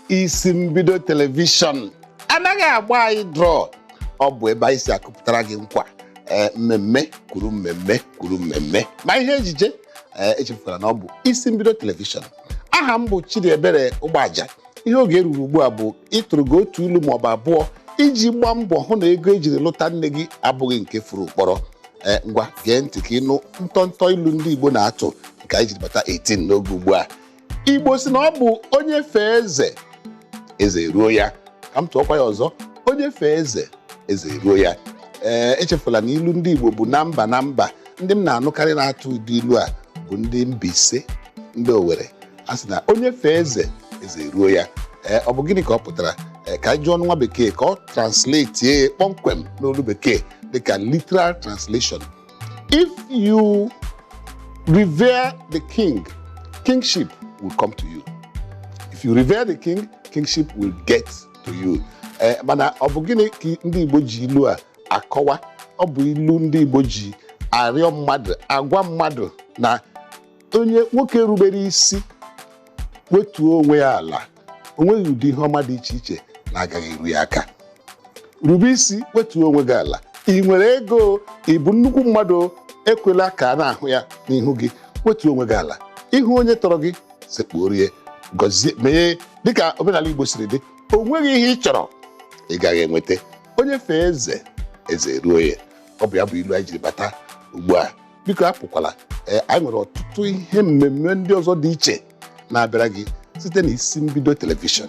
Isi Mbido Telivishọn anaghị agba anyị drọ. Ọ bụ ebe anyị si akụpụtara gị nkwa, ee, mmemme kwuru mmemme kwuru mmemme ma ihe ejije. Ee, echefukwara na ọ bụ Isi Mbido Telivishọn. Aha m bụ Chidiebere Ụgbọaja. Ihe oge ruru ugbu a bụ ịtụrụ gị otu ilu maọbụ abụọ iji gbaa mbọ hụ na ego ejiri lụta nne gị abụghị nke furu ụkpọrọ. Ee, ngwa, gee ntị ka ịnụ ntọntọ ilu ndị Igbo na-atụ nke anyị jiri bata 18 n'oge ugbu a. Igbo si na ọ bụ onye fee eze, eze eruo ya. Ka m tụọkwa ya ọzọ: onye fee eze, eze eruo ya. Ee, echefula na ilu ndị Igbo bụ na mba na mba. Ndị m na-anụkarị na-atụ ụdị ilu a bụ ndị Mbaise, ndị Owere. A sị na onye fee eze, eze eruo ya. Ee, ọ bụ gịnị ka ọ pụtara? Ee, ka anyị jụọ nwa bekee ka ọ translate ya kpọmkwem n'olu bekee, dịka literal translation: If you revere the king, kingship will come to you. If you revere the king, kingship will get to you. Ee, mana ọ bụ gịnị ka ndị Igbo ji ilu a akọwa? Ọ bụ ilu ndị Igbo ji arịọ mmadụ, agwa mmadụ na onye nwoke rubere isi, wetuo onwe ya ala, o nweghị ụdị ihe ọma dị iche iche na-agaghị eru ya aka. Rube isi, wetuo onwe gị ala. Ị nwere ego, ị bụ nnukwu mmadụ, ekwela ka a na-ahụ ya n'ihu gị. Wetuo onwe gị ala. Ịhụ onye tọrọ gị, sekpuorie, gọzie, mee dịka omenala Igbo siri dị. O nweghị ihe ị chọrọ ị gaghị enweta. Onye fee eze, eze eruo ya. Ọ bụ ya bụ ilu anyị jiri bata ugbu a. Biko apụkwala. Ee, anyị nwere ọtụtụ ihe mmemme ndị ọzọ dị iche na-abịara gị site na Isi Mbido Telivishọn.